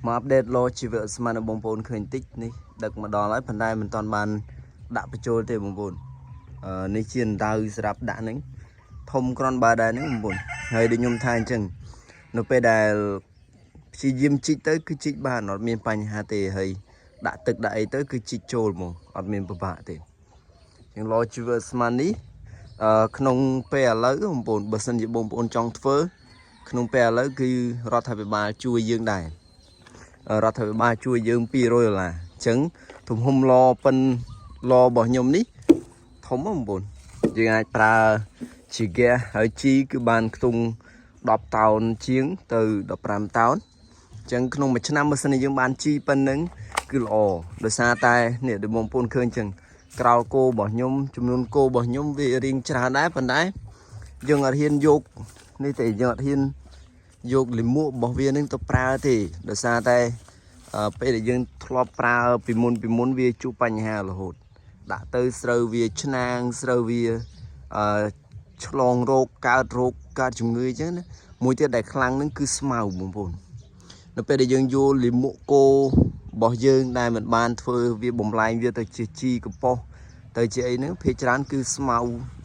មក update ឡជីវៈឧស្ម័នឲ្យបងប្អូនឃើញតិចនេះដឹកមកដល់ហើយប៉ុន្តែមិនទាន់បានដាក់បញ្ចូលទេបងប្អូនអឺនេះជាអណ្ដៅសម្រាប់ដាក់ហ្នឹងធំក្រន់បើដែរហ្នឹងបងប្អូនហើយដូចខ្ញុំថាអញ្ចឹងនៅពេលដែលព្យាយាមជីកទៅគឺជីកបានអត់មានបញ្ហាទេហើយដាក់ទឹកដាក់អីទៅគឺជីកចូលហ្មងអត់មានពិបាកទេជាងឡជីវៈឧស្ម័ននេះអឺក្នុងពេលឥឡូវបងប្អូនបើសិនជាបងប្អូនចង់ធ្វើក្នុងពេលឥឡូវគឺរដ្ឋាភិបាលជួយយើងដែរ រដ្ឋាភិបាលជួយយើង200ដុល្លារអញ្ចឹងទំហំឡប៉ិនឡរបស់ខ្ញុំនេះធំហ្នឹងបងប្អូនយើងអាចប្រើជាហ្គាសហើយជីគឺបានខ្ទង់10តោនជាងទៅ15តោនអញ្ចឹងក្នុងមួយឆ្នាំបើសិនជាយើងបានជីប៉ុណ្ណឹងគឺល្អដោយសារតែនេះដូចបងប្អូនឃើញអញ្ចឹងក្រោលគោរបស់ខ្ញុំចំនួនគោរបស់ខ្ញុំវារៀងច្រើនដែរប៉ុន្តែយើងអត់ហ៊ានយកនេះទេយើងអត់ហ៊ានយកលាមករបស់វានឹងទៅប្រើទេដោយសារតែ អឺពេលដែលយើងធ្លាប់ប្រើពីមុនពីមុនវាជួបបញ្ហារហូតដាក់ទៅស្រូវវាឆ្នាំងស្រូវវាអឺឆ្លងរោគកើតរោគកើតជំងឺអញ្ចឹងណាមួយទៀតដែលខ្លាំងហ្នឹងគឺស្មៅបងប្អូននៅពេលដែលយើងយកលាមកគោរបស់យើងដែលមិនបានធ្វើវាបំលែងវាទៅជាជីកំប៉ុស្តទៅជាអីហ្នឹងភាគច្រើនគឺស្មៅ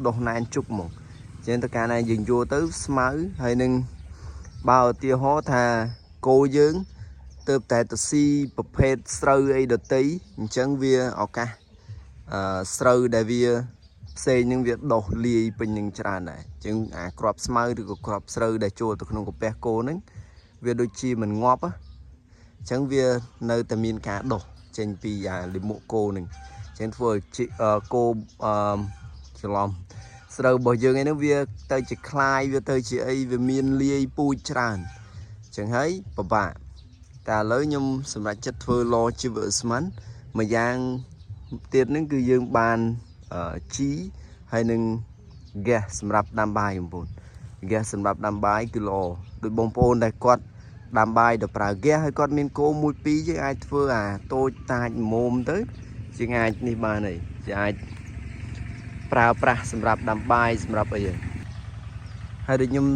ដុះណែនជុកហ្មងអញ្ចឹងតើកាលណាយើងយកទៅស្មៅហើយនឹងបើឧទាហរណ៍ថាគោយើង ទៅតែទៅស៊ីប្រភេទស្រូវអីដតីអញ្ចឹងវាឱកាសអឺស្រូវដែលវាផ្សេងនឹងវាដុះលាយពេញនឹងច្រើនដែរអញ្ចឹងអាក្របស្មៅឬក៏ក្របស្រូវដែលចូលទៅក្នុងកាពះគោហ្នឹងវាដូចជាមិនងាប់ហ៎អញ្ចឹងវានៅតែមានការដុះចេញពីអាលាមកគោហ្នឹងអញ្ចឹងធ្វើឲ្យជីអឺគោអឺច្រឡំស្រូវរបស់យើងឯហ្នឹងវាទៅជាคล้ายវាទៅជាអីវាមានលាយពូជច្រើនអញ្ចឹងហើយពិបាក តែឥឡូវខ្ញុំសម្រេចចិត្តធ្វើឡជីវៈឧស្ម័នមួយយ៉ាងទៀតហ្នឹងគឺយើងបានអឺជីហើយនឹងហ្គាសសម្រាប់ដាំបាយបងប្អូនហ្គាសសម្រាប់ដាំបាយគឺល្អដូចបងប្អូនដែលគាត់ដាំបាយដល់ប្រើហ្គាសហើយគាត់មានគោមួយពីរយើងអាចធ្វើអាតូចតាចមុំទៅជាងអាចនេះបានហើយជាអាចប្រើប្រាស់សម្រាប់ដាំបាយសម្រាប់អីហើយហើយដូចខ្ញុំ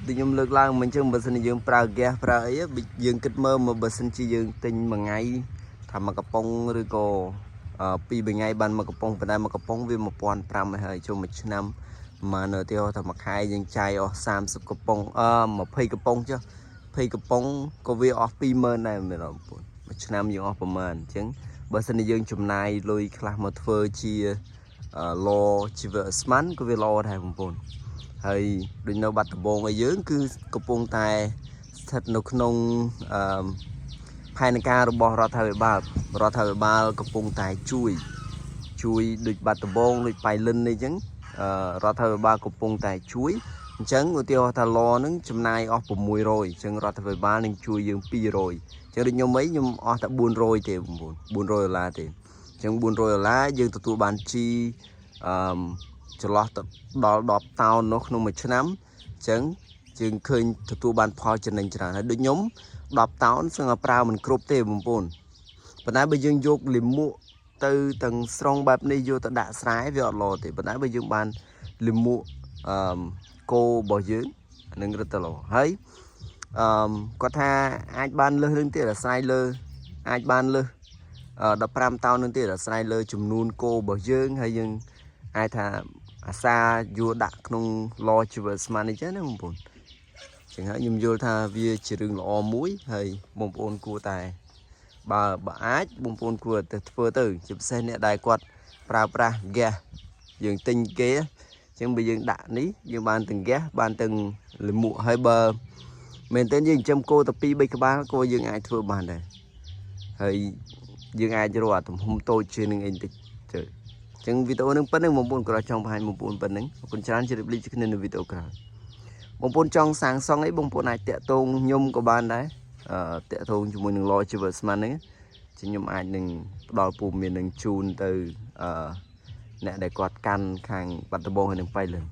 ដូចខ្ញុំលើកឡើងមិនអញ្ចឹងបើសិនជាយើងប្រើហ្គាសប្រើអីបើយើងគិតមើលមកបើសិនជាយើងទិញមួយថ្ងៃថាមួយកំប៉ុងឬក៏អឺពីរបីថ្ងៃបានមួយកំប៉ុងប៉ុន្តែមួយកំប៉ុងវា1500ហើយចូលមួយឆ្នាំប្រហែលឧទាហរណ៍ថាមួយខែយើងចាយអស់30កំប៉ុងអឺ20កំប៉ុងចុះ20កំប៉ុងក៏វាអស់20000ដែរមែនអត់បងប្អូនមួយឆ្នាំយើងអស់ប្រហែលអញ្ចឹងបើសិនជាយើងចំណាយលុយខ្លះមកធ្វើជាឡជីវៈឧស្ម័នក៏វាល្អដែរបងប្អូន ហើយដូចនៅបាត់ដំបងឲ្យយើងគឺកំពុងតែស្ថិតនៅក្នុងអឺផែនការរបស់រដ្ឋាភិបាលរដ្ឋាភិបាលកំពុងតែជួយជួយដូចបាត់ដំបងដូចបៃលិននេះអញ្ចឹងអឺរដ្ឋាភិបាលកំពុងតែជួយអញ្ចឹងឧទាហរណ៍ថាឡហ្នឹងចំណាយអស់600អញ្ចឹងរដ្ឋាភិបាលនឹងជួយយើង200អញ្ចឹងដូចខ្ញុំអីខ្ញុំអស់តែ400ទេបងប្អូន400ដុល្លារទេអញ្ចឹង400ដុល្លារយើងទទួលបានជីអឺចន្លោះទៅដល់10តោននោះក្នុងមួយឆ្នាំអញ្ចឹងយើងឃើញទទួលបានផលចំណេញច្រើនហើយដូចខ្ញុំ10តោនសឹងតែប្រើមិនគ្រប់ទេបងប្អូនប៉ុន្តែបើយើងយកលាមកទៅទាំងស្រុងបែបនេះយកទៅដាក់ស្រែវាអត់ល្អទេប៉ុន្តែបើយើងបានលាមកអឺគោរបស់យើងអានឹងរឹតតែល្អហើយអឺគាត់ថាអាចបានលើសនឹងទៀតអាស្រ័យលើអាចបានលើស15តោននឹងទៀតអាស្រ័យលើចំនួនគោរបស់យើងហើយយើងអាចថាអាសាយកដាក់ក្នុងឡជីវៈស្មាននេះចឹងណាបងប្អូនចឹងហើយខ្ញុំយល់ថាវាជារឿងល្អមួយហើយបងប្អូនគួរតែបើបើអាចបងប្អូនគួរតែធ្វើទៅជាពិសេសអ្នកដែលគាត់ប្រើប្រាស់ហ្គាសយើងទិញគេចឹងបើយើងដាក់នេះយើងបានទាំងហ្គាសបានទាំងលាមកហើយបើមែនទែនយើងចិញ្ចឹមគោតែ2 3ក្បាលក៏យើងអាចធ្វើបានដែរហើយយើងអាចរកអាទំហំតូចជាងនឹងអីបន្តិចទៅចឹងវីដេអូនឹងប៉ុណ្្នឹងបងប្អូនក៏ចង់បង្ហាញបងប្អូនប៉ុណ្្នឹងអរគុណច្រើនជម្រាបលាជួបគ្នានៅវីដេអូក្រោយបងប្អូនចង់សាងសង់អីបងប្អូនអាចតាក់ទងខ្ញុំក៏បានដែរអឺតាក់ទងជាមួយនឹង ឡជីវៈឧស្ម័នហ្នឹងជាខ្ញុំអាចនឹងផ្ដល់ព័ត៌មាននឹងជូនទៅអឺអ្នកដែលគាត់កាន់ខាងបាត់ដំបងហើយនឹងបៃលិន។